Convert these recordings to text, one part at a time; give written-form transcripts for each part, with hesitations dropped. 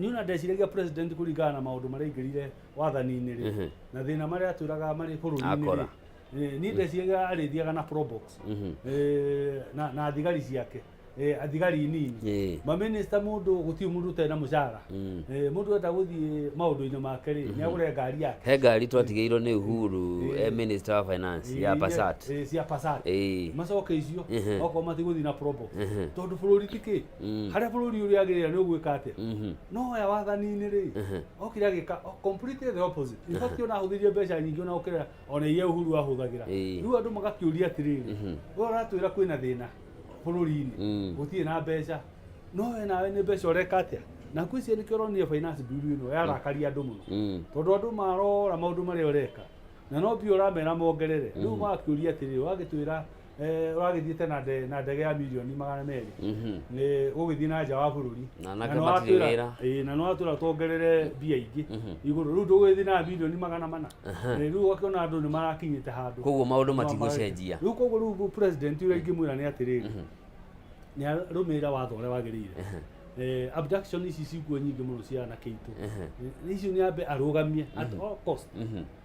Niĩ ona ndeciragia president kũringana na maũndũ marĩa aingĩrire wathani-inĩ rĩ, na thĩna marĩa atwĩraga marĩ bũrũri-inĩ Akora. rĩ, niĩ ndeciragia arĩthiaga na probox na thigari ciake, athigari nini, maminista, mũndũ gũtirĩ mũndũ ũtarĩ na mũcara. Mũndũ enda gũthiĩ maũndũ-inĩ make rĩ, nĩ agũre ngari yake. He ngari twatigĩirwo nĩ Uhuru e minister wa finance ya Passat. Cia Passat. Macoke icio okorwo matigũthiĩ na probox, tondũ bũrũri ti kĩ harĩa bũrũri ũrĩa agĩrĩra nĩ ũgwĩka atĩa. No aya wathani-inĩ rĩ, okire agĩka completely the opposite. In fact, ona ahũthĩrire mbeca nyingĩ ona gũkĩra ona iria Uhuru ahũthagĩra. Rĩu andũ magakĩũria atĩrĩrĩ, we ũratwĩra kwĩna thĩna bũrũri-inĩ, gũtirĩ na mbeca, no we nawe nĩ mbeca ũreka atĩa? Na ngwĩciria nĩkĩo ũronire finance bill ĩno yarakaria andũ mũno, tondũ andũ marora maũndũ marĩa ũreka na no mbia ũramera mongerere. Rĩu magakĩũria atĩrĩrĩ, ũragĩtwĩra ũragĩthiĩte na ndege ya mirioni 200 nĩ ũgĩthiĩ na nja wa bũrũri. Na anake nĩ matirĩ watwĩra- wĩra. Ĩĩ, na nĩ watwĩra tuongerere mbia ingĩ igũrũ, rĩu ndũgũgĩthiĩ na mirioni 400. Rĩu ũgakĩona andũ nĩ marakinyĩte handũ. Koguo maũndũ matigũcenjia. Rĩu koguo rĩu president ũrĩa ingĩmwĩra nĩ atĩrĩrĩ, nĩ arũmĩrĩra watho ũrĩa wagĩrĩire. Abduction ici cikuo nyingĩ mũno cia anake aitũ. Icio nĩ ambe arũgamie at all cost,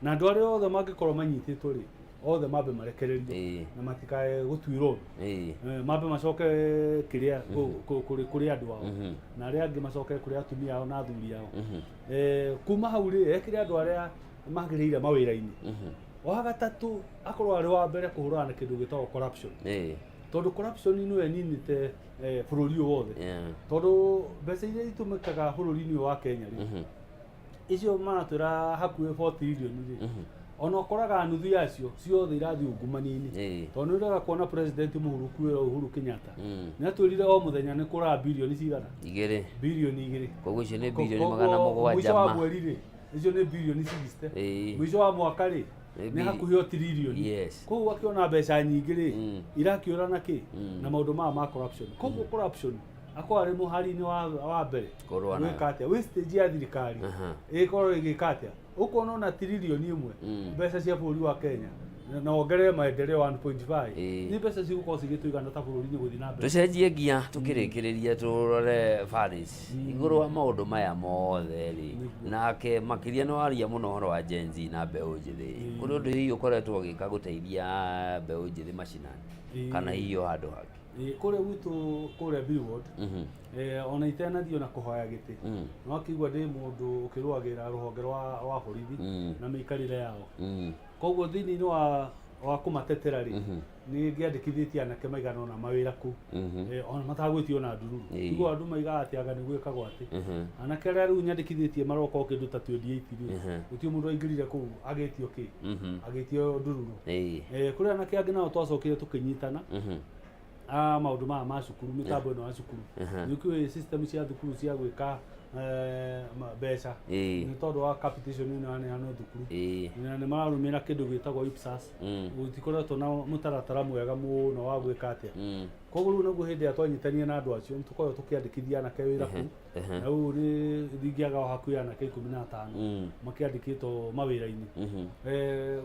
na andũ arĩa othe mangĩkorwo manyitĩtwo rĩ, othe mambe marekererio na matikae gũtuĩrwo ũndũ. Mambe macoke kĩrĩa kũrĩ andũ ao, na arĩa angĩ macoke kũrĩ atumia ao na athuri ao. Kuma hau rĩ, ekĩre andũ arĩa magĩrĩire mawĩra-inĩ. Wa gatatũ, akorwo arĩ wa mbere kũhũrana na kĩndũ gĩtagwo corruption, tondũ corruption nĩyo ĩninĩte bũrũri ũyũ wothe, tondũ mbeca iria itũmĩkaga bũrũri-inĩ ũyũ wa Kenya rĩ, icio maratwĩra hakuhĩ 4 trillion rĩ, ona ũkoraga nuthu yacio ciothe irathiĩ ungumania-inĩ, tondũ nĩ ũrega kuona president mũhuru kwĩra Uhuru Kenyatta nĩ atwĩrire o mũthenya nĩ kũraga bilioni cigana? 2. Bilioni 2. Koguo icio nĩ Koguo bilioni 700 mũico wa ma mweri rĩ, icio nĩ bilioni 60. Mũico wa mwaka rĩ, Nĩ nĩ hakuhĩ o tiririoni. Koguo akĩona mbeca nyingĩ rĩ, irakĩũra na kĩ? Na maũndũ maya ma corruption. Koguo corruption akorwo arĩ mũhari-inĩ wa mbere Kũrũa nayo. gwĩka atĩa wastage ya thirikari ĩkorwo ĩgĩka atĩa, ũkona ona tiririoni 1 mbeca cia bũrũri wa Kenya na wongerere maendeleo 1.5, nĩ mbeca cigũkorwo cigĩtũigana ta bũrũri-inĩ gũthiĩ na mbere. Tũcenjie ngia tũkĩrĩkĩrĩria, tũrore Faris igũrũ wa maũndũ maya mothe rĩ, nake makĩria nĩ waria mũno ũhoro wa Gen Z na mbeũ njĩthĩ. Kũrĩ ũndũ hihi ũkoretwo ũgĩka gũteithia mbeũ njĩthĩ macinani kana hihi o handũ hangĩ? Ĩĩ, kũrĩa gwitũ kũrĩa Billboard, ona itanathiĩ ona kũhoya gĩtĩ, no akĩigua ndĩ mũndũ ũkĩrũagĩra rũhonge rwa borithi na mĩikarĩre yao. Koguo thĩinĩ wa kũmatetera rĩ, nĩ ngĩandĩkithĩtie anake maigana ũna mawĩra kũu, ona matagwĩtio ona ndururu. Tiguo andũ maigaga atĩ anga nĩ gwĩkagwo atĩ anake arĩa rĩu nyandĩkithĩtie maroka o kĩndũ ta 28 rĩ, gũtirĩ mũndũ waingĩrire kũu agĩtio kĩ, agĩtio ndururu. Kũrĩ anake angĩ nao twacokire tũkĩnyitana a maũndũ maya ma cukuru, mĩtambo ĩno ya cukuru. Nĩ ũkĩũĩ system cia thukuru cia gwĩka mbeca nĩ tondũ wa capitation ĩno yaneanwo thukuru, na nĩ mararũmĩrĩra kĩndũ gĩtagwo IPSAS. Gũtikoretwo na mũtaratara mwega mũno wa gwĩka atĩa. Koguo rĩu naguo hĩndĩ ĩrĩa twanyitanire na andũ acio, nĩ tũkoragwo tũkĩandĩkithia anake wĩra kũu, na rĩu nĩ thingiaga o hakuhĩ anake 15 makĩandĩkĩtwo mawĩra-inĩ.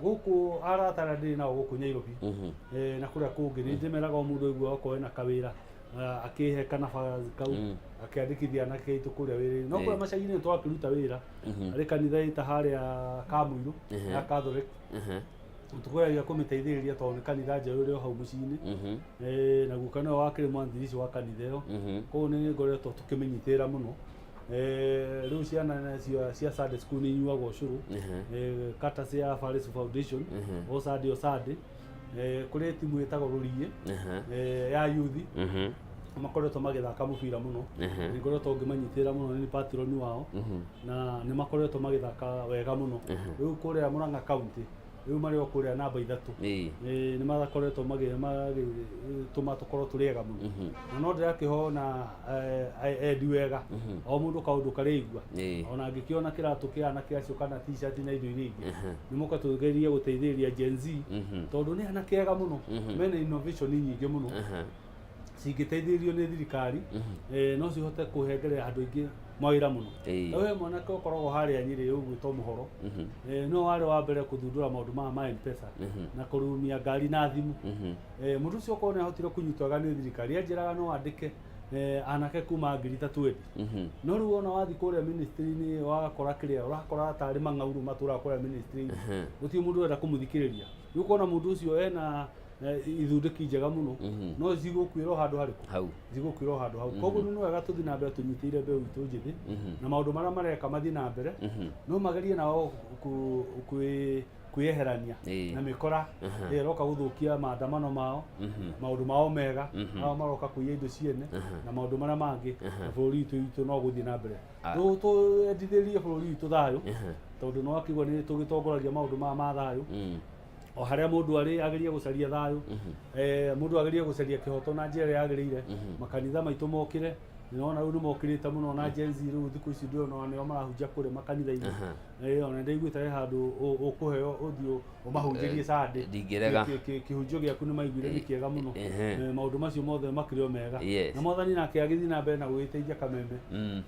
Gũkũ arata arĩa ndĩ nao gũkũ Nyairobi na kũrĩa kũngĩ, nĩ ndĩmeraga o mũndũ aigua okorwo ena kawĩra, akĩhe kanabathi kau, akĩandĩkithia anake aitũ kũrĩa wĩra-inĩ. No kũrĩa macagi-inĩ twakĩruta wĩra harĩ kanitha ĩta harĩa Kamũirũ ya Catholic, tũgeragia kũmĩteithĩrĩria tondũ nĩ kanitha njerũ ĩrĩ o hau mũciĩ-inĩ. Na guka nĩwe wakĩrĩ mwanzilishi wa kanitha ĩyo, koguo nĩ ngoretwo tũkĩmĩnyitĩrĩra mũno. Rĩu ciana cia Sunday school nĩ inyuagwo ũcũrũ, kata cia Faris Foundation o Sunday o Sunday. Kũrĩ timu ĩtagwo Rũriĩ ya youth, makoretwo magĩthaka mũbira mũno. Nĩ ngoretwo ngĩmanyitĩrĩra mũno, nĩ patron wao, na nĩ makoretwo magĩthaka wega mũno. Rĩu kũrĩa Murang'a County rĩu marĩ o kũrĩa namba 3. Nĩ makoretwo magĩtũma tũkorwo tũrĩ ega mũno, na no ndĩrakĩhona endi wega o mũndũ kaũndũ karĩa aigua, ona angĩkĩona kĩratũ kĩa anake acio kana t-shirt na indo iria ingĩ, nĩ moka tũgerie gũteithĩrĩria Gen Z, tondũ nĩ anake ega mũno, mena innovation nyingĩ mũno cingĩteithĩrĩrio nĩ thirikari, no cihote kũhengere andũ aingĩ mawĩra mũno. Ta we mwanake ũkoragwo harĩa Nyĩrĩ ũgwĩtwo Mũhoro, no warĩ wa mbere kũthundũra maũndũ maya ma M-Pesa na kũrumia ngari na thimũ. Mũndũ ũcio okorwo nĩ ahotire kũnyitwo wega nĩ thirikari, anjĩraga no andĩke Anake kuma ngiri ta 20. No rĩu ona wathiĩ kũrĩa ministry-inĩ wagakora kĩrĩa ũrakora tarĩ mang'aurũ matũraga kũrĩa ministry-inĩ, gũtirĩ mũndũ ũrenda kũmũthikĩrĩria. Rĩu ũkona mũndũ ũcio ena ithundĩki njega mũno, no cigũkuĩra o handũ harĩkũ? Hau. Cigũkuĩra o handũ hau. Koguo nĩ wega tũthiĩ na mbere tũnyitĩire mbeũ itũ njĩthĩ na maũndũ marĩa mareka mathiĩ na mbere, no magerie nao kwĩyeherania na mĩkora ĩrĩa ĩroka gũthũkia maandamano mao, maũndũ mao mega, ao maroka kũiya indo ciene na maũndũ marĩa mangĩ, na bũrũri witũ no gũthiĩ na mbere. Tũendithĩrie bũrũri witũ thayũ, tondũ nĩ wakĩigua nĩ tũgĩtongoragia maũndũ maya ma thayũ. O harĩa mũndũ arĩ agerie gũcaria thayũ, mũndũ agerie gũcaria kĩhoto na njĩra ĩrĩa yagĩrĩire. Makanitha maitũ mokĩre, nĩwona rĩu nĩmokĩrĩte mũno na Gen Z rĩu thikũ ici ndĩrona nĩo marahunjia kũrĩa makanitha-inĩ. Ona nĩndaiguĩte he handũ ũkũheo ũthiĩ ũmahunjĩrie Sunday. Ndingĩrega. Kĩhunjio gĩaku nĩmaiguire nĩ kĩega mũno. Maũndũ macio mothe makĩrĩ o mega. Na Mwathani nake agĩthiĩ na mbere na gũgĩteithia Kameme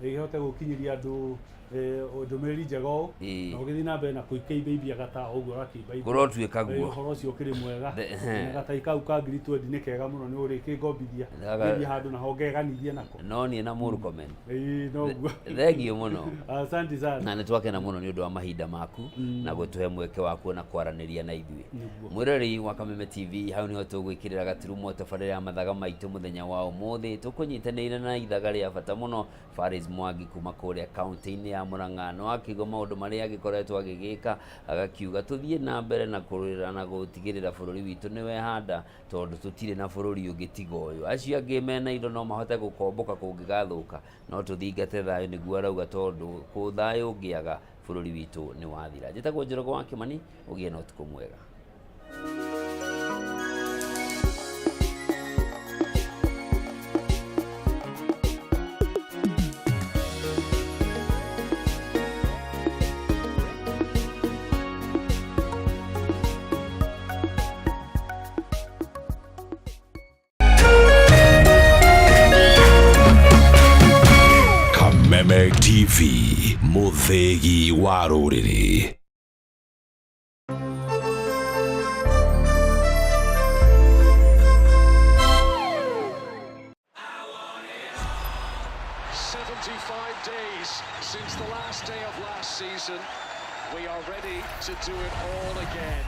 ĩkĩhote gũkinyĩria andũ ndũmĩrĩri njega ũũ, na ũgĩthiĩ na mbere na kũikĩimbaibia gata ũguo ũrakĩimbaibia. Kũrotuĩka guo. Ũhoro ũcio ũkĩrĩ mwega. Na gatai kau ka ngiri 20 nĩ kega mũno, nĩ ũrĩkĩngombithia. Ngĩthiĩ handũ naho ngeganithie nako. No niĩ na Murkomen. Ĩĩ, noguo. Thengiũ mũno. Asante sana. Na nĩ twakena mũno nĩ ũndũ wa mahinda maku na gũtũhe mweke wa kuona kwaranĩria na ithuĩ. Mwĩroreri wa Kameme TV, hau nĩho tũgwĩkĩrĩra gaturumo tabarĩra ya mathaga maitũ mũthenya wa ũmũthĩ, tũkũnyitanĩire na ithaga rĩa bata mũno Pharis Mwangi kuma kũrĩa kaunti-inĩ ya Murang'a. No akiuga maũndũ marĩa agĩkoretwo agĩgĩka, agakiuga tũthiĩ na mbere na kũrũĩrĩra na gũtigĩrĩra bũrũri witũ nĩ wehanda, tondũ tũtirĩ na bũrũri ũngĩ tiga ũyũ. Acio angĩ mena indo no mahote gũkomboka kũngĩgathũka, no tũthingate thayũ nĩguo arauga, tondũ kũ thayũ ũngĩaga bũrũri witũ nĩ wathira. Njĩtagwo Njoroge wa Kĩmani, ũgĩe na ũtukũ mwega. Kameme TV, mũthĩgi wa rũrĩrĩ. Days since the last day of last season. We are ready to do it all again.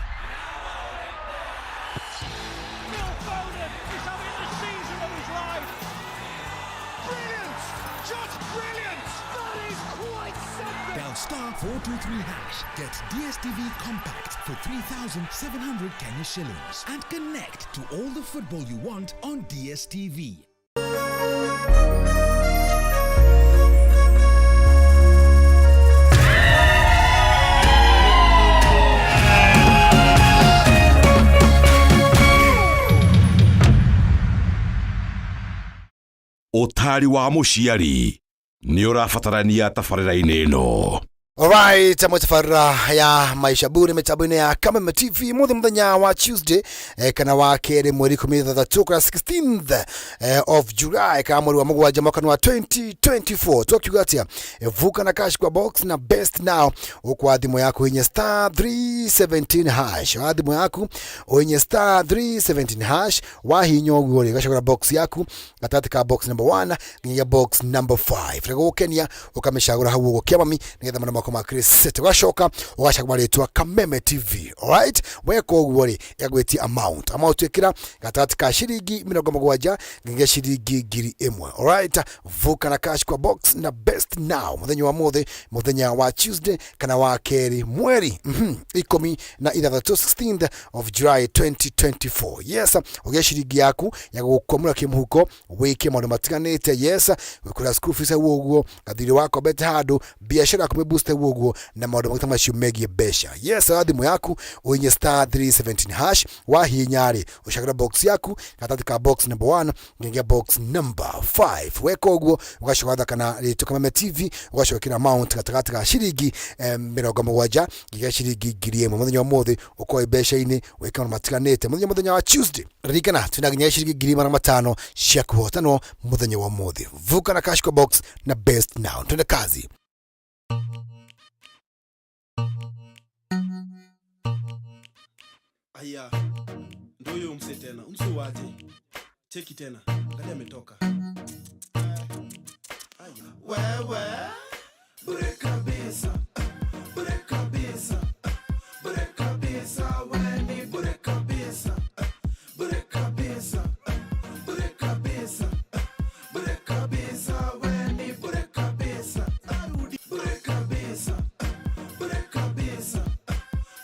Phil Foden is having the season of his life. Brilliant! Just brilliant! That is quite something! Dial star 423 hash. Get DSTV Compact for 3,700 Kenya shillings and connect to all the football you want on DSTV. Ũtari wa mũciari nĩ ũrabatarania tabarĩra-inĩ ĩno. Alright, mutafarira ya maisha bure mitambo-inĩ ya Kameme TV muthe muthenya wa Tuesday, kana wa kerĩ mweri 16 kana 16th of July kana mweri wa mũgwanja mwaka wa 2024. Twakiuga atia? Vuka na cash kwa box na best now ukwa thimũ yaku hinya star 317 hash. Wa thimũ yaku uhinye star 317 hash, wahinya ũguo rĩ ũgacagũra box yaku gatagatĩ ka box number 1 nginya box number 5. Rĩgũgũkenia ũkamĩcagũra hau ũguo kĩamami nĩgetha maũndũ maku makĩrĩ set. Ũgacoka ũgacagũra rĩtwa Kameme TV. Alright, weka ũguo rĩ ĩgagwĩtia amount. Amount ĩkĩra gatagatĩ ka ciringi 70 nginya ciringi 1000. Alright, vuka na cash kwa box na best now muthenya wa mothe muthenya wa Tuesday kana wa kerĩ mweri 16 16th of July 2024. Yes, ũgĩe ciringi yaku ya gũkwamũra kĩmũhuko wĩke maũndũ matiganĩte. Yes, gwĩkũra school fees hau ũguo, gathirĩ wakombete handũ, biashara yaku mĩboost hau ũguo, na maũndũ mangĩ ta macio megiĩ mbeca. Yes, oya thimũ yaku ũhinye star 317 hash, wahihinya rĩ ũcagũra box yaku gatagatĩ ka box number 1 nginya box number 5. Weka ũguo ũgacoka wathaka na rĩtwa Kameme TV, ũgacoka wĩkĩra amount gatagatĩ ka ciringi 70 nginya ciringi 1000. Mũthenya wa ũmũthĩ ũkorwo wĩ mbeca-inĩ wĩke maũndũ matiganĩte. Mũthenya wa Tuesday ririkana twĩna nginya ciringi 500,000 cia kũhotanwo mũthenya wa ũmũthĩ. Vuka na cash kwa box na best now. Twende kazi. Aya, ndio huyo mse tena. Umse waje. Cheki tena. Angalia ametoka. Wewe bure kabisa, bure kabisa, bure kabisa, we ni bure kabisa, bure kabisa, bure kabisa, bure kabisa, we ni bure kabisa, arudi bure kabisa, bure kabisa,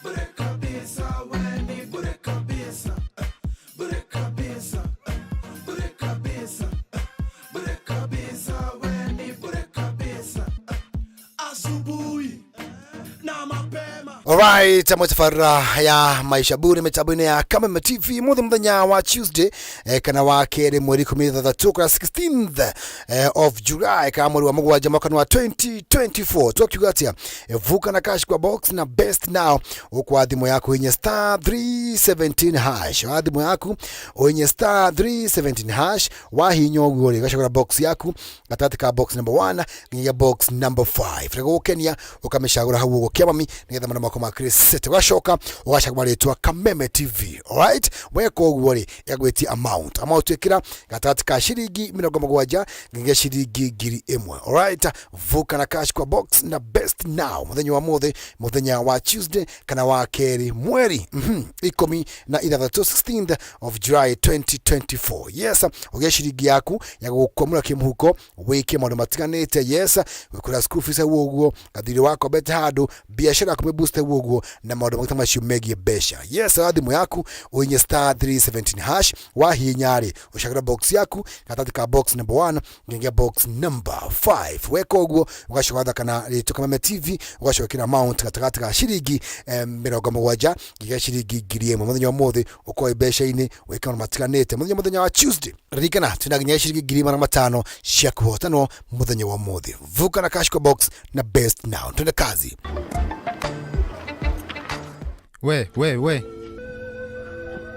bure kabisa, we ni bure kabisa, bure kabisa, bure kabisa, bure kabisa, we ni bure kabisa. Asubuhi na mapema. Alright, amwe ya maisha bure mitambo-inĩ ya Kameme TV muthe muthenya wa Tuesday kana wa kerĩ mweri 16 kana 16th of July kana mweri wa mũgwanja mwaka wa 2024. Twakiuga atia? Vuka na cash kwa box na best now ukwa thimũ yaku inye star 317 hash. Wa thimũ yaku ũinye star 317 hash, wahinya ũguo rĩ ũgacagũra box yaku gatagatĩ ka box number 1 nginyagia box number 5. Rĩgũgũkenia ũkamĩcagũra hau ũguo kĩamami nĩgetha maũndũ maku makĩrĩ set. Ũgacoka ũgacagũra rĩtwa Kameme TV. Alright, weka ũguo rĩ ĩgagwĩtia amount ĩkĩra gatagatĩ ka ciringi 70 nginyagia ciringi 1000. Alright, vuka na cash kwa box na best now muthenya wa mũthĩ, muthenya wa Tuesday kana wa kerĩ mweri 16 16th of July 2024. Yes, ũgĩe ciringi yaku ya gũgũkwamũra kĩmũhuko wĩke maũndũ matiganĩte. Yes, gwĩkũra school fees hau ũguo, gathirĩ wakombete handũ, biashara yaku mĩboost hau ũguo, na maũndũ mangĩ ta macio megiĩ mbeca. Yes, oya thimũ yaku ũhinye star 317 hash, wahihinya rĩ ũcagũra box yaku gatagatĩ ka box number 1 nginyagia box number 5. Weka ũguo ũgacoka wathaka na rĩtwa Kameme TV, ũgacoka wĩkĩra amount gatagatĩ ka ciringi 70 nginyagia ciringi 1000. Mũthenya wa ũmũthĩ ũkorwo wĩ mbeca-inĩ wĩke maũndũ matiganĩte. Mũthenya wa Tuesday ririkana twĩna nginyagia ciringi 500,000 cia kũhotanwo mũthenya wa ũmũthĩ. Vuka na cash kwa box na best now. Twende kazi. We we we,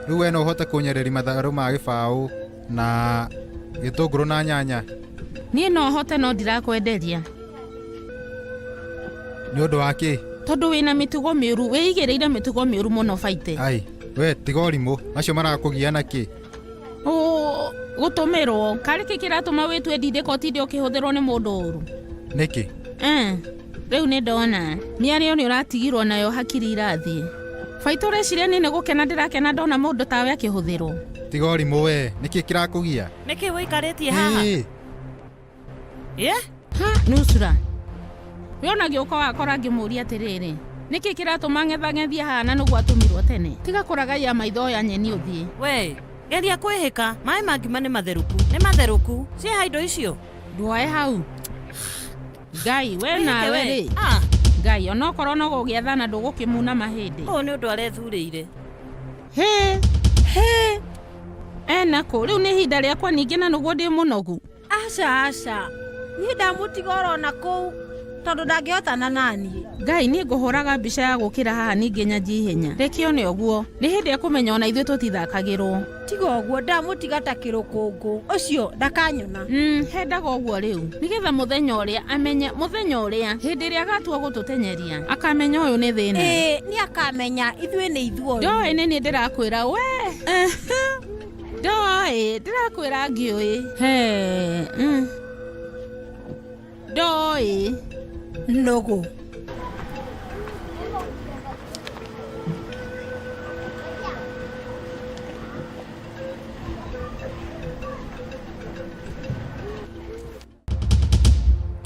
rĩu we no ũhote kũnyereria matharũ ma gĩbaũ na gĩtũngũrũ na nyanya? Niĩ no hote no ndirakwenderia. Nĩ ũndũ wa kĩ? Tondũ wĩna mĩtugo mĩũru, wĩigĩrĩire mĩtugo mĩũru mũno baite. Ai, we tiga ũrimũ, macio marakũgia na kĩ? Gũtũmĩrwo, karĩ kĩ kĩratũma wĩtue ndindĩko ũtinde ũkĩhũthĩrwo nĩ mũndũ ũru? Nĩkĩ? Rĩu nĩ ndona mĩario nĩ ũratigirwo nayo hakiri irathiĩ. Baitũ ũreciria niĩ nĩ gũkena ndĩrakena ndona mũndũ tawe akĩhũthĩrwo? Tiga ũrimũ we, nĩkĩ kĩrakũgia? Nĩkĩ wĩikarĩtie haha? Ĩ? Ha, nusura. We ona gĩũka wakora ngĩmũria atĩrĩrĩ, nĩkĩ kĩratũma ng'ethang'ethie haha na nĩguo atũmirwo tene? Tiga kũragaia maitho ya nyeni ũthiĩ. We, geria kwĩhĩka, maĩ ma ngima nĩ matherũku. Nĩ matherũku. Ciĩha indo icio? Ndwoe hau. Ngai, we nawe rĩ. Ngai, onokorwo no gũgĩathana ndũgũkĩmuna mahĩndĩ. Ũyũ nĩ ũndũ arethurĩire. Hĩ, hĩ. Ena kũ, rĩu nĩ ihinda rĩakwa ningĩ na nĩguo ndĩ mũnogu. Aca, aca. Niĩ ndamũtiga orona kũu tondũ ndangĩhotana naniĩ. Ngai, niĩ ngũhũraga mbica ya gũkĩra haha ningĩ nyanjie ihenya. Reke one ũguo, nĩ hĩndĩ ekũmenya ona ithuĩ tũtithakagĩrwo. Tiga ũguo, ndamũtiga ta kĩrũkũngũ. Ũcio ndakanyona. Hendaga ũguo rĩu. Nĩgetha mũthenya ũrĩa amenye, mũthenya ũrĩa hĩndĩ ĩrĩa agatua gũtũtenyeria, akamenya ũyũ nĩ thĩna. Ĩĩ, nĩ akamenya ithuĩ nĩ ithuothe. Ndoĩ nĩ niĩ ndĩrakwĩra we. Ndoĩ, ndĩrakwĩra ngĩũĩ. He. Ndoĩ. Nũgũ.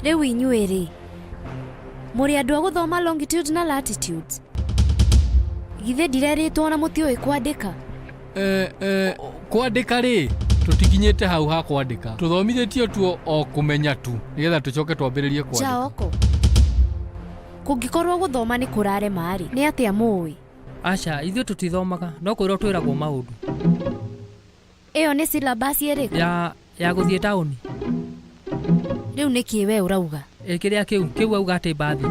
Rĩu inyuĩ rĩ, mũrĩ andũ a gũthoma longitude na latitudes? Githĩ ndirerĩtwo na mũtiũĩ kwandĩka? Kwandĩka rĩ, tũtikinyĩte hau ha kwandĩka. Tũthomithĩtio tu o kũmenya tu nĩgetha tũcoke twambĩrĩrie kwandĩka. Jaoko, kũngĩkorwo gũthoma nĩ kũrarema rĩ, nĩ atĩa mũĩ? Aca, ithuĩ tũtithomaga, no kwĩrwo twĩragwo maũndũ. Ĩyo nĩ syllabus ĩrĩkũ? Ya gũthiĩ taũni. Rĩu nĩkĩ we ũrauga? Ĩ kĩrĩa kĩu auga atĩ mbathi.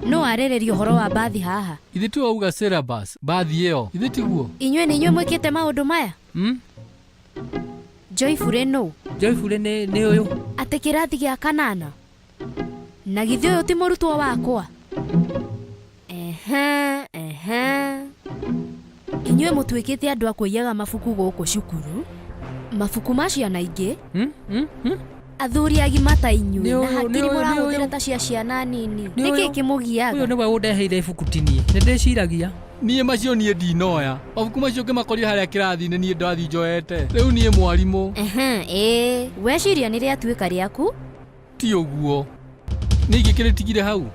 No arĩrĩrie ũhoro wa mbathi haha. Ithuĩ tu auga syllabus, mbathi ĩyo. Ithuĩ tiguo? Inyuĩ nĩ inyuĩ mwĩkĩte maũndũ maya? Joyfully nũ? Joyfully nĩ ũyũ. Atĩ kĩrathi gĩa kanana? Na githĩ ũyũ ti mũrutwo wakwa? Ehe, ehe. Inyuĩ mũtuĩkĩte andũ a kũiyaga mabuku gũkũ cukuru? Mabuku ma ciana ingĩ? Athuri agima ta inyuĩ Nĩ na ũyũ, nĩ hakiri ũyũ, nĩ mũrahũthĩra ũyũ. ta cia ciana nini. Nĩ Nĩkĩ ũyũ. kĩmũgiaga? Ũyũ nĩwe ũndeheire ibuku tinie. Nĩ ndĩciragia. Niĩ macio niĩ ndinoya. Mabuku macio ngĩmakoria harĩa kĩrathi-inĩ niĩ ndathiĩ njoete. Rĩu niĩ mwarimũ. Ehe, ĩĩ. Weciria nĩ rĩatuĩka rĩaku? Ti ũguo. Nĩ ingĩkĩrĩtigire hau.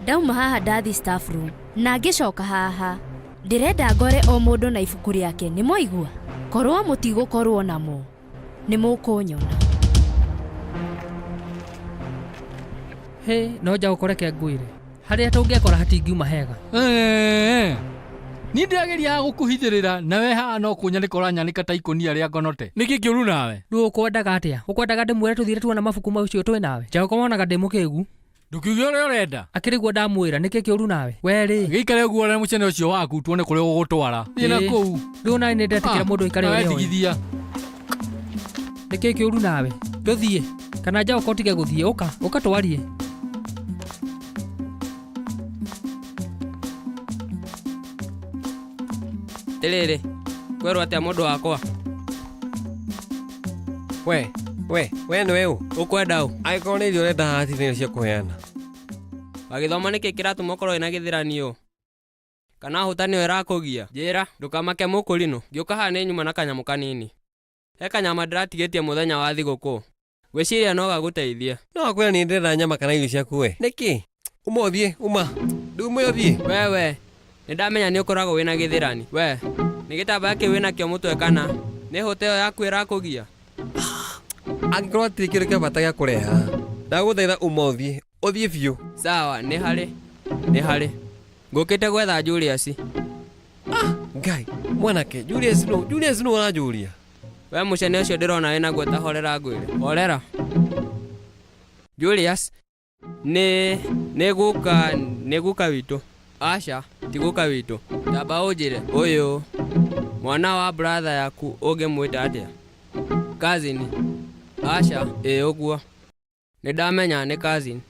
Ndauma haha ndathi staff room na ngĩcoka haha. Ndĩrenda ngore o mũndũ na ibuku rĩake, nĩ mwaigua? Korwo mũtigũkorwo namo, nĩ mũkũnyona. Hĩ, no njaũkũ reke ngwĩre. Harĩa tũngĩekora hatingiuma hega. Eee. Niĩ ndĩrageria haha gũkũhithĩrĩra nawe haha no kũnyanĩka ũranyanĩka ta ikũnia rĩa ngonote. Nĩkĩ kĩũru nawe? Rĩu ũkwendaga atĩa? Ũkwendaga ndĩmwĩre tũthire tuona mabuku macio twĩ nawe? Njaũkũ wonaga ndĩ mũkĩgu. Ndũkiuge ũrĩa ũrenda. Akĩrĩ guo ndamwĩra nĩkĩ kĩũru nawe? We rĩ. Gĩikare ũguo na mũcene ũcio waku tuone kũrĩa ũgũgũtwara. Thiĩ na Ĩĩ. kũu. Rĩu nani nĩ ndetĩkĩra Ah, mũndũ aikare nawe ũrĩa oĩ. tigithia. Nĩkĩ kĩũru nawe? Tũthiĩ. Kana njaũkũ ũtige gũthiĩ. Ũka, ũka twarie. Atĩrĩrĩ, kwerwo atĩa mũndũ wakwa? We, we, we nĩwe ũ? Ũkwenda ũ? Angĩkorwo nĩ irio ũrenda haha hatirĩ cia kũheana. Wagĩthoma nĩkĩ kĩratũma ũkorwo wĩna gĩthĩrani ũũ? Kana hũta nĩyo ĩrakũgia? Njĩra, ndũkamake mũkũrinũ. Ngĩũka haha nĩ nyuma na kanyamũ kanini. He kanyama ndĩratigĩtie mũthenya wa thigũkũ. Ngwĩciria no gagũteithie. No wakwĩra nĩ ndĩrenda nyama kana irio ciaku we. Nĩkĩ? Uma ũthiĩ, uma. Ndume ũthiĩ. Wewe, nĩ ndamenya nĩ ũkoragwo wĩna gĩthĩrani. We, nĩ gĩtambaya kĩu wĩnakĩo mũtwe kana? Nĩ hũta ĩyo yaku ĩrakũgia? Angĩkorwo hatirĩ kĩndũ kĩa bata gĩa kũrehe haha, ndagũthaitha uma ũthiĩ, ũthiĩ biũ. Sawa, nĩ harĩ. Nĩ harĩ. Ngũkĩte gwetha Julius. Ngai, mwanake, Julius nũ, Julius nũ ũranjũria? We mũcene ũcio ndĩrona wĩnaguo ta horera ngwĩre. Horera. Julius, nĩ nĩ guka nĩ guka witũ. Aca, ti guka witũ. Tamba ũnjĩre ũyũ mwana wa brother yaku ũngĩmwĩta atĩa? Cousin. Aca, ĩ ũguo. Nĩ ndamenya nĩ cousin.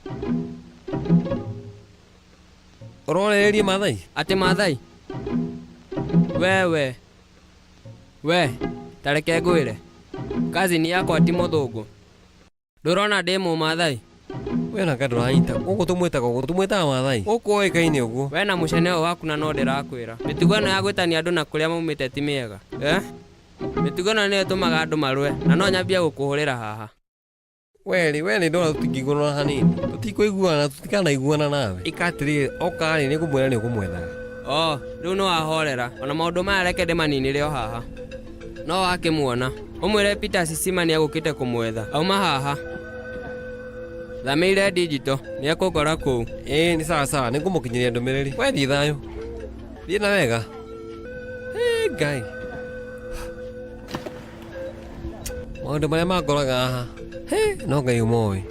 Ũrorereria Maathai? Atĩ Maathai? Wewe. We, ta reke ngwĩre. Cousin yakwa ti mũthũngũ. Ndũrona ndĩ mũmaathai? We ona ndũranyita. Gũkũ tũmwĩtaga ũguo, tũmwĩtaga Maathai. Gũkũ oĩkaine ũguo. We na mũcene ũyũ waku na no ndĩrakwĩra. Mĩtugo ĩno ya gwĩtania andũ na kũrĩa maumĩte ti mĩega. Eh? Mĩtugo ĩno nĩyo ĩtũmaga andũ marũe na no nyambie gũkũhũrĩra haha. We rĩ, we nĩ ndona tũtingĩiguana hanini. Tũtikũiguana, tũtikanaiguana nawe. Ĩka atĩrĩrĩ, oka rĩ, nĩngũmwĩra nĩ ũkũmwethaga. O, rĩu nĩ wahorera. Ona maũndũ maya reke ndĩmaninĩre o haha. No wakĩmuona. Ũmwĩre Peter Sisima nĩ egũkĩte kũmwetha. Auma haha. Thamĩire digital, nĩ ekũngora kũu. Ĩĩ nĩ sawa sawa, nĩngũmũkinyĩria ndũmĩrĩri. We thiĩ thayũ. Thiĩ na wega. Ĩ Ngai. Maũndũ marĩa mangoraga haha. Hĩ, no Ngai ũmoĩ.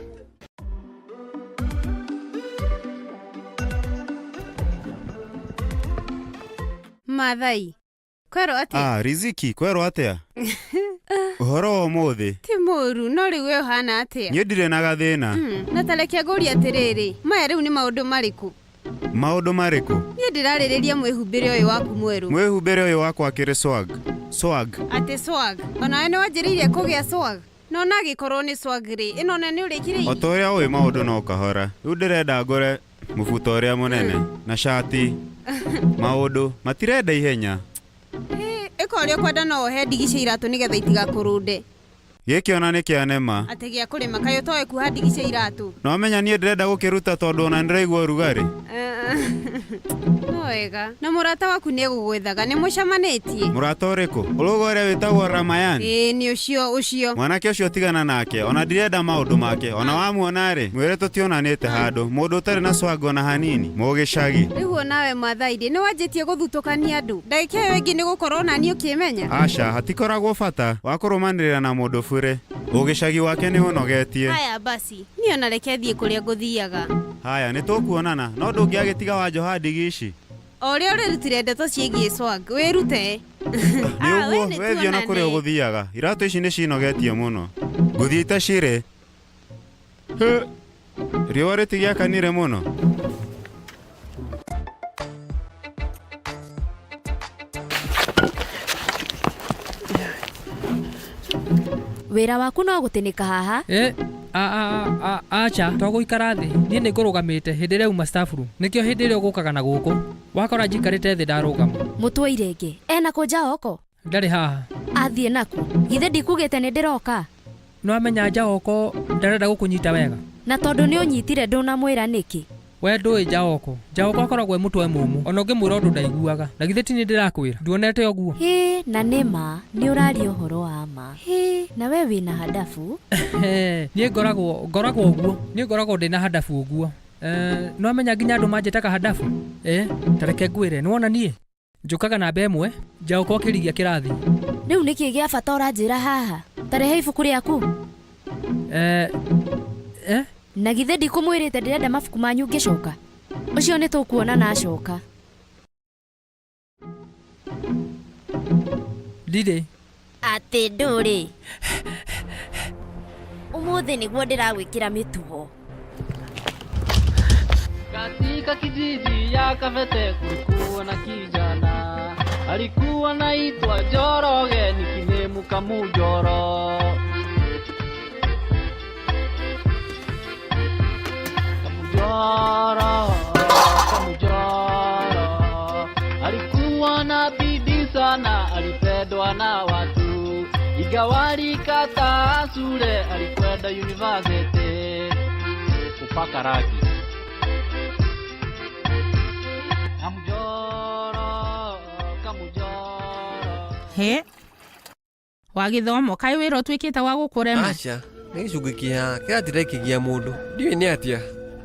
Maathai, kwerwo atĩa? Ah, Riziki, kwerwo atĩa? Ũhoro wa ũmũthĩ? Ti mũru, no rĩu we ũhana atĩa? Niĩ ndirĩ na gathĩna. Na ta reke ngũrie atĩrĩrĩ, maya rĩu nĩ maũndũ marĩkũ? Maũndũ marĩkũ? Niĩ ndĩrarĩrĩria mwĩhumbĩre ũyũ waku mwerũ. Mwĩhumbĩre ũyũ wakwa akĩrĩ swag. Swag. Atĩ swag. Onawe nĩ wanjĩrĩirie kũgĩa swag? No ona angĩkorwo nĩ swag rĩ, ĩno na nĩ O ũrĩkĩrĩirie? ta ũrĩa ũĩ maũndũ no kahora. Rĩu ndĩrenda ngũre mũbuto ũrĩa mũnene na cati. Maũndũ matirenda ihenya. Hĩ, ĩka ũrĩa ũkwenda no ũhe ndigi cia iratũ nĩgetha itigakũrũnde. Gĩkĩ ona nĩ kĩanema. Atĩ gĩa kũrĩma kaĩ ũtoĩ kuoha ndigi cia iratũ? No menya niĩ ndĩrenda gũkĩruta tondũ ona nĩndĩraigua ũrugarĩ. No wega. Na mũrata waku nĩ egũgwethaga, nĩ mũcemanĩtie? Mũrata ũrĩkũ? Ũrũga ũrĩa wĩtagwo Ramayani? Ĩĩ nĩ ũcio ũcio. Mwanake ũcio tigana nake, ona ndirenda maũndũ make. Ona wamuona-rĩ, mwĩre tũtionanĩte handũ. Mũndũ ũtarĩ na swag ona hanini. Mũgĩcagi. Rĩu onawe Maathai rĩ, nĩ wanjĩtie gũthutũkania andũ. Ndagĩka ĩyo ĩngĩ nĩ gũkorwo nani ũkĩmenya? Aca, hatikoragwo bata wa kũrũmanĩrĩra na mũndũ bure. Ũgĩcagi wake nĩ ũnogetie. Haya basi, niĩ ona reke thiĩ kũrĩa ngũthiaga. Haya, nĩ tũkuonana, no ndũngĩagĩtiga wanjoha ndigi ici. O ũrĩa ũrĩrutire ndeto ciĩgiĩ swag, wĩrute. Nĩ Ah, we ũguo, nĩ we thiĩ ona kũrĩa tuonane. ũgũthiaga. Iratũ ici nĩ cinogetie mũno. Ngũthiĩ itacirĩ. Hĩ! Riũa rĩtigĩakanire mũno. Wĩra waku no gũtĩnĩka haha Ĩ, Aca to gũikara thĩ niĩ nĩ ngũrũgamĩte hĩndĩ ĩrĩa uma staff room nĩkĩo hĩndĩ ĩrĩa ũgũkaga na gũkũ wakora njikarĩte thĩ ndarũgama. Mũtwe irenge ena kũ Jaoko? Ndarĩ haha. Athiĩ nakũ? Githĩ ndikugĩte nĩ ndĩroka? Nĩ wamenya Jaoko ndarenda gũkũnyita wega. Na tondũ nĩ ũnyitire ndũnamwĩra nĩkĩ? We ndũĩ Jaoko. Jaoko akoragwo e mũtwe mũmũ ona ũngĩmwĩra ũndũ ndaiguaga. Na githĩ ti niĩ ndĩrakwĩra nduonete ũguo? Hĩ, na nĩ ma nĩ ũraria ũhoro wa ma. Hĩ, na we wĩna handabu? Niĩ ngoragwo ngoragwo ũguo niĩ ngoragwo ndĩna handabu ũguo. Nĩ wamenya nginya andũ manjĩtaga handabu? Ta reke ngwĩre nĩ wona niĩ njũkaga namba ĩmwe Jaoko akĩrigia kĩrathi. Rĩu nĩkĩ gĩa bata ũranjĩra haha? Ta rehe ibuku rĩaku. Na githĩ ndikũmwĩrĩte ndĩrenda mabuku manyu ngĩcoka? Ũcio nĩ tũkuona na acoka. Ndirĩ. Atĩ ndũrĩ. Ũmũthĩ nĩguo ndĩragwĩkĩra mĩtugo. Katika kijiji ya Kabete kulikuwa na kijana alikuwa naitwa Njoroge, nickname Kamujoro. Kamujoro, Kamujoro alikuwa na bidii sana, alipendwa na watu, ingawa alikataa shule, alikwenda university kupaka rangi. Kamujoro, Kamujoro. He wa gĩthomo kaĩ wĩra ũtuĩkĩte wa gũkũrema? Aca nĩ gĩcungi kĩa kĩratira kĩgia mũndũ ndiũĩ nĩ atĩa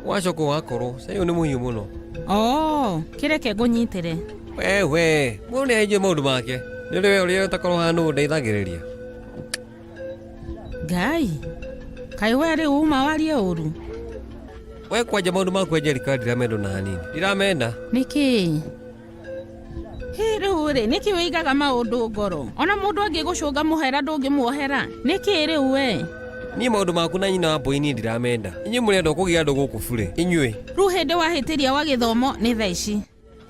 wacoka ũgakorwo cai ũyũ nĩ mũhiũ mũno. Oo, kĩreke ngũnyitĩre. Wewe mũndũ nĩ ahingie maũndũ make nĩ ũrĩ we ũrĩa ũtakorwo haha nũ ũndeithagĩrĩria. Ngai kaĩ we rĩu uma warie ũru? We kwanja maũndũ maku Angelica ndiramenda ona hanini ndiramenda. Nĩkĩ? Hĩ rĩu rĩ nĩkĩ wĩigaga maũndũ ngoro? Ona mũndũ angĩgũcũnga mũhera ndũngĩmuohera. Nĩkĩ rĩu we? Niĩ maũndũ maku na nyina wa mbũi niĩ ndiramenda. Inyuĩ mũrenda kũgĩa andũ gũkũ burĩ inyuĩ. Rĩu hĩndĩ wahĩtĩria wa gĩthomo nĩ thaa ici.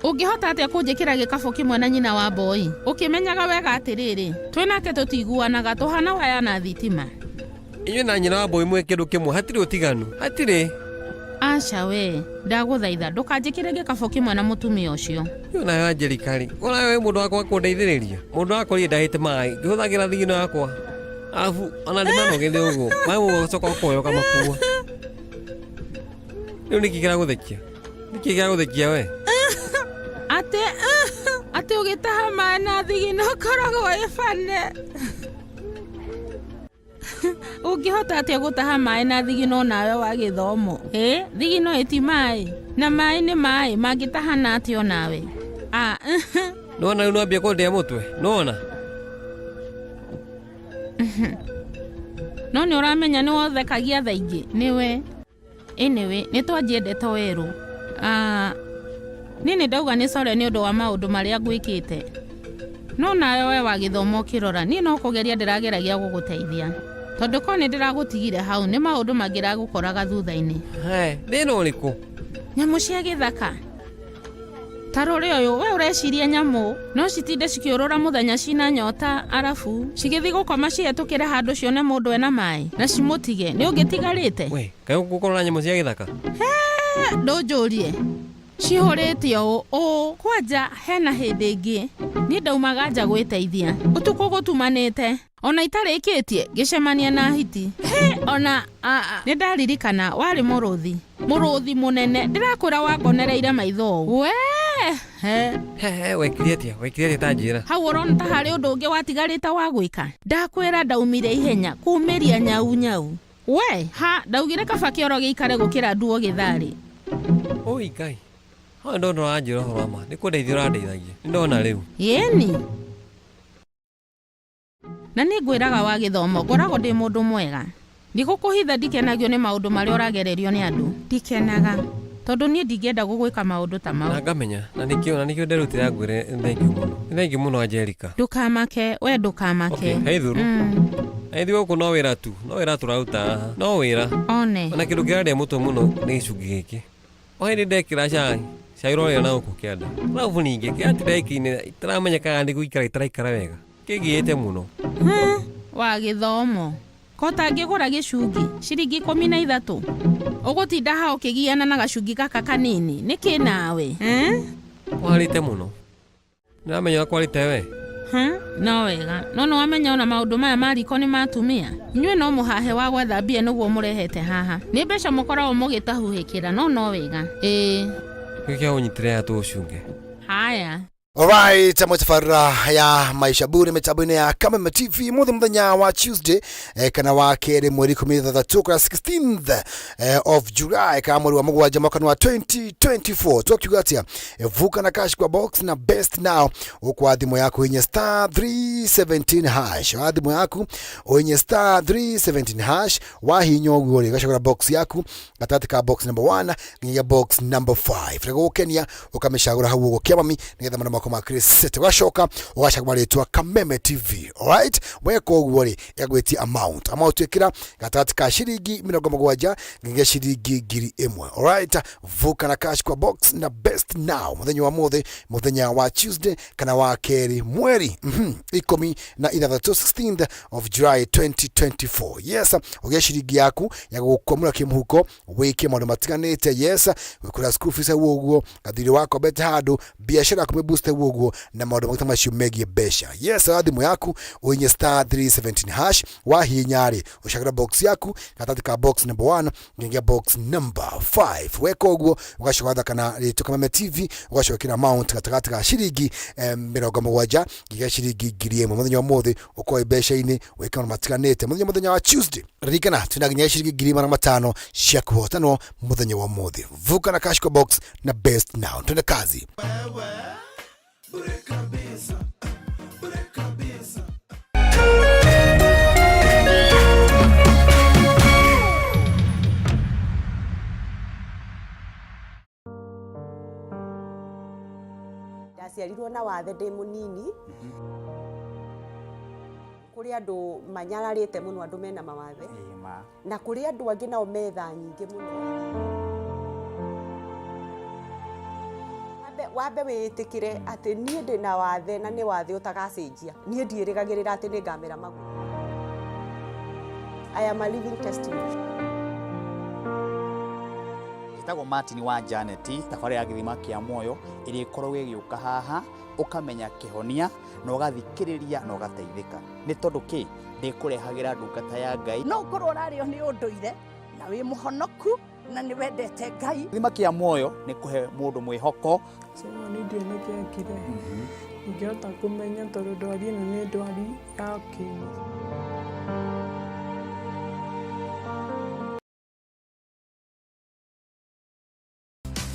Ũngĩhota atĩa kũnjĩkĩra gĩkabũ kĩmwe na nyina wa mboi ũkĩmenyaga wega atĩrĩrĩ twĩnake tũtiguanaga tũhana waya na thitima? Inyuĩ na nyina wa mboi mwĩ kĩndũ kĩmwe hatirĩ ũtiganu hatirĩ. Aca we ndagũthaitha ndũkanjĩkĩre gĩkabũ kĩmwe na mũtumia ũcio. Niĩ nawe Angelica rĩ ona we mũndũ wakwa kũndeithĩrĩria mũndũ wakorire ndahĩte maĩ ngĩhũthagĩra thigino yakwa arabu ona ndĩmanogete ũguo maĩ mũgacoka ũkoya ũkamakua. Rĩu nĩkĩ kĩragũthekia? Nĩkĩ kĩragũthekia we? Atĩ atĩ ũgĩtaha maĩ na thigino ũkoragwo wĩ bane. Ũngĩhota atĩa gũtaha maĩ na thigino nawe wa gĩthomo? Ĩ thigino ĩti maĩ na maĩ nĩ maĩ mangĩtahana atĩa onawe? Nĩwona rĩu nĩwambia kũndĩa mũtwe nĩwona? No nĩ ũramenya nĩ wothekagia thaa ingĩ nĩwe. Anyway nĩ twanjie ndeto werũ. Niĩ nĩ ndauga nĩ core nĩ ũndũ wa maũndũ marĩa ngwĩkĩte. No nawe we wa gĩthomo ũkĩrora niĩ no kũgeria ndĩrageragia gũgũteithia. Tondũ ko nĩ ndĩragũtigire hau nĩ maũndũ mangĩragũkoraga thutha-inĩ. Thĩna ũrĩkũ? Nyamũ cia gĩthaka. Ta rũrĩ ũyũ we ũreciria nyamũ no citinde cikĩũrũra mũthenya cina nyota arabu cigĩthiĩ gũkoma cihetũkĩre handũ cione mũndũ ena maĩ na cimũtige nĩ ũngĩtigarĩte? We kaĩ gũkorwo na nyamũ cia gĩthaka? He ndũnjũrie. Cihũrĩte ũũ ũũ kwanja hena hĩndĩ ĩngĩ niĩ ndaumaga nja gwĩteithia ũtukũ gũtumanĩte ona itarĩkĩtie ngĩcemania na hiti. He ona nĩ ndaririkana warĩ mũrũthi mũrũthi mũnene ndĩrakwĩra wangonereire maitho ũũ. We he He wekire atĩa? Wekire atĩa ta njĩra? Hau ũrona ta harĩ ũndũ ũngĩ watigarĩte wa gwĩka. Ndakwĩra ndaumire ihenya kumĩria nyau nyau. We ha ndaugire kaba kĩoro gĩikare gũkĩra nduo gĩtharĩ. Oi Ngai. Hau ndona ũranjĩra ũhoro wa ma nĩ kũndeithia ũrandeithagia. Nĩ ndona rĩu. Ĩni. Na nĩ ngwĩraga wa gĩthomo ngoragwo ndĩ mũndũ mwega. Ndigũkũhitha ndikenagio nĩ maũndũ marĩa ũragererio nĩ andũ. Ndikenaga tondũ niĩ ndingĩenda gũgwĩka maũndũ ta mau. Na ngamenya na nĩkĩo nderutĩra ngwĩre nĩ thengiũ mũno. Nĩ thengiũ mũno Angelica. Ndũkamake we ndũkamake. Okay, hey thuru. Na ithuĩ gũkũ no wĩra tu, no wĩra tũraruta haha. No wĩra. One. Ona kĩndũ kĩrarĩa mũtwe mũno nĩ gĩcungi gĩkĩ. O hĩndĩ ndekĩra cai, cai ũrorĩra na gũkũ kĩanda. Arabu ningĩ kĩratinda gĩkĩinĩra itaramenya kana nĩ gũikara itaraikara wega. Kĩngĩĩte mũno. Wa gĩthomo. Ko ũtangĩgũra gĩcungi ciringi 13 ũgũtinda ha ũkĩgiana na gacungi gaka kanini nĩkĩ nawe eh? Warĩte mũno. Nĩramenya ũrĩa kwarĩte we. Ha? No wega no nĩ wamenya ona maũndũ maya ma riko nĩ matumia inyuĩ no mũhahe wa gwetha mbia nĩguo mũrehete haha nĩ mbeca mũkoragwo mũgĩtahuhĩkĩra no no wega ĩĩ Gĩkĩ ũnyitĩre ya tũcunge. Haya. Alright, mwe ya maisha bure mitambo-inĩ ya Kameme TV muthi muthenya wa Tuesday kana wa kerĩ mweri 16 kana 16th of July kana mweri wa mũgwanja mwaka wa 2024. Twakiuga atia? Vuka na cash kwa box na best now ukwa thimũ yaku hinya star 317 hash. Wa thimũ yaku ũhinye star 317 hash, wahinya ũguo rĩ ũgacagũra box yaku gatagatĩ ka box number 1 nginya box number 5 rĩgũgũkenia ũkamĩcagũra hau ũguo kĩamami nĩgetha maũndũ maku makĩrĩ set. Ũgacoka ũgacagũra rĩtwa Kameme TV. Alright, weka ũguo rĩ ĩgagwĩtia amount amount ĩkĩra gatagatĩ ka ciringi 70 nginya ciringi 1000. Alright, vuka na cash kwa box na best now muthenya wa mũthĩ muthenya wa Tuesday kana wa kerĩ mweri 16 16th of July 2024. Yes, ũgĩe ciringi yaku ya gũkwamũra kĩmũhuko wĩke maũndũ matiganĩte. Yes, gwĩkũra school fees hau ũguo, gathirĩ wakombete handũ, biashara yaku mĩboost hau ũguo, na maũndũ maguta macio megiĩ mbeca. Yes, wa thimũ yaku ũhinye star 317 hash, wahihinya rĩ ũcagũra box yaku gatagatĩ ka box number 1 nginya box number 5. Weka ũguo ũgacoka wathaka na rĩtwa Kameme TV, ũgacoka wĩkĩra amount gatagatĩ ka ciringi 70 nginya ciringi 1000. Mũthenya wa ũmũthĩ ũkorwo wĩ mbeca-inĩ wĩke maũndũ matiganĩte. Mũthenya wa Tuesday ririkana twĩna nginya ciringi 500,000 cia kũhotanwo mũthenya wa ũmũthĩ. Vuka na cash kwa box na best now. Twende kazi. Ndaciarirwo na wathe ndĩ mũnini. Kũrĩ andũ manyararĩte mũno, andũ mena mawathe, na kũrĩ andũ angĩ nao metha nyingĩ mũno. Wambe wĩĩtĩkĩre atĩ niĩ ndĩ na wathe na nĩ wathe ũtagacenjia. Niĩ ndiĩrĩgagĩrĩra atĩ nĩ ngamera magũrũ. I am a living testimony. Njĩtagwo Martin wa Janet, tabarĩra ya gĩthima kĩa muoyo ĩrĩa ĩkoragwo ĩgĩũka haha ũkamenya kĩhonia na ũgathikĩrĩria na ũgateithĩka. Nĩ tondũ kĩ ndĩkũrehagĩra ndungata ya Ngai. No ũkorwo ũrarĩo nĩ ũndũire na wĩ mũhonoku na nĩ wendete Ngai. Gĩthima kĩa muoyo nĩ kũhe mũndũ mwĩhoko. Simon ndiĩ nĩkĩekire ingĩhota kũmenya tondũ ndwari ĩno nĩ ndwari ya kĩni.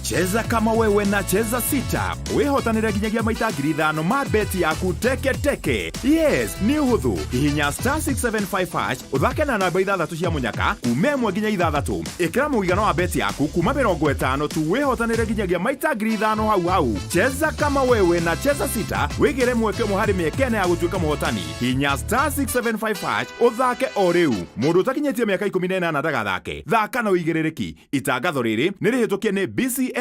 Cheza kama wewe na Cheza Sita wihotanire nginyagia maita 5,000 ma beti yaku teke teke. Yes, nĩ ũhũthũ. Hihinya star 675 hash ũthake na namba 6 cia mũnyaka kuma 1 nginya 6. Ĩkĩra mũigana wa beti yaku kuma 50 tu wihotanire nginyagia maita 5,000 hau hau. Cheza kama wewe na Cheza Sita wĩgĩre mweke ũmwe harĩ mĩeke ĩna ya gũtuĩka mũhotani. Hihinya star 675 hash ũthake o rĩu. Mũndũ ũtakinyĩtie mĩaka 18 ndagathake. Thaka na ũigĩrĩrĩki. Itangatho rĩrĩ nĩ rĩhĩtũkie nĩ BCLB.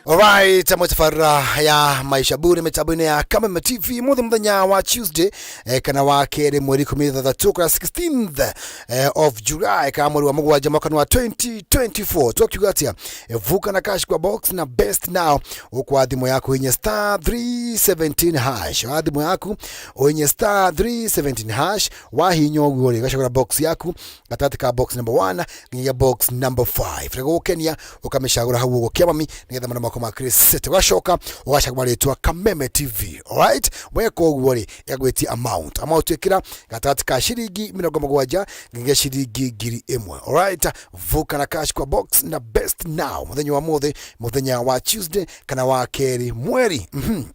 Alright, mwe ya maisha bure mitambo-inĩ ya Kameme TV muthi muthenya wa Tuesday kana wa kerĩ mweri 16 kana 16th of July kana mweri wa mũgwanja mwaka wa 2024. Twakiuga atia? Vuka na cash kwa box na best now ukwa thimũ yaku hinya star 317 hash. Wa thimũ yaku ũhinye star 317 hash, wahinya ũguo rĩ ũgacagũra box yaku gatagatĩ ka box number 1 nginya box number 5 rĩgũgũkenia ũkamĩcagũra hau ũguo kĩamami nĩgetha maũndũ maku makĩrĩ set. Ũgacoka ũgacagũra rĩtwa Kameme TV. Alright, weka ũguo rĩ ĩgagwĩtia amount amount ĩkĩra gatagatĩ ka ciringi 70 nginya ciringi 1000. Alright, vuka na cash kwa box na best now mũthenya wa mũthĩ mũthenya wa Tuesday kana wa kerĩ mweri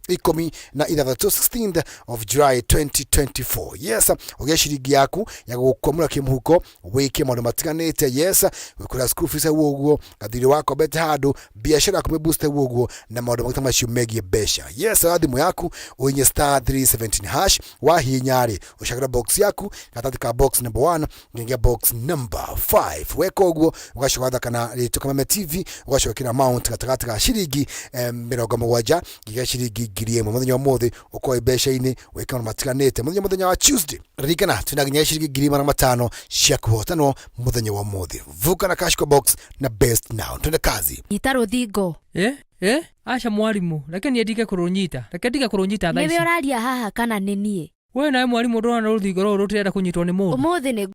16 16th of July 2024. Yes, ũgĩe ciringi yaku ya gũkwamũra kĩmũhuko wĩke maũndũ matiganĩte. Yes, gwĩkũra school fees hau ũguo, gathirĩ wakombete handũ, biashara yaku mĩboost hau hau ũguo na maũndũ mangĩ ta macio megiĩ mbeca. Yes, oya thimũ yaku ũhinye star 317 hash, wahihinya rĩ ũcagũre box yaku gatagatĩ ka box number 1 nginyagia box number 5. Weka ũguo ũgacoka wathaka na rĩtwa Kameme TV, ũgacoka wĩkĩra amount gatagatĩ ga ciringi 70 nginya ciringi 1000. Mũthenya wa ũmũthĩ ũkorwo wĩ mbeca-inĩ wĩke maũndũ matiganĩte. Mũthenya wa Tuesday, ririkana twĩna nginya ciringi 500,000 cia kũhotanwo mũthenya wa ũmũthĩ. Vuka na cash kwa box na best now, twende kazi. Nyita rũthingo. Ĩ ĩ aca mwarimũ, reke niĩ ndige kũrũnyita, reke ndige kũrũnyita thaa Nĩwe ici. ũraria haha kana nĩ niĩ? We nawe mwarimũ, ndũrona rũthingo rũrũ rũtirenda kũnyitwo nĩ mũndũ? Ũmũthĩ nĩ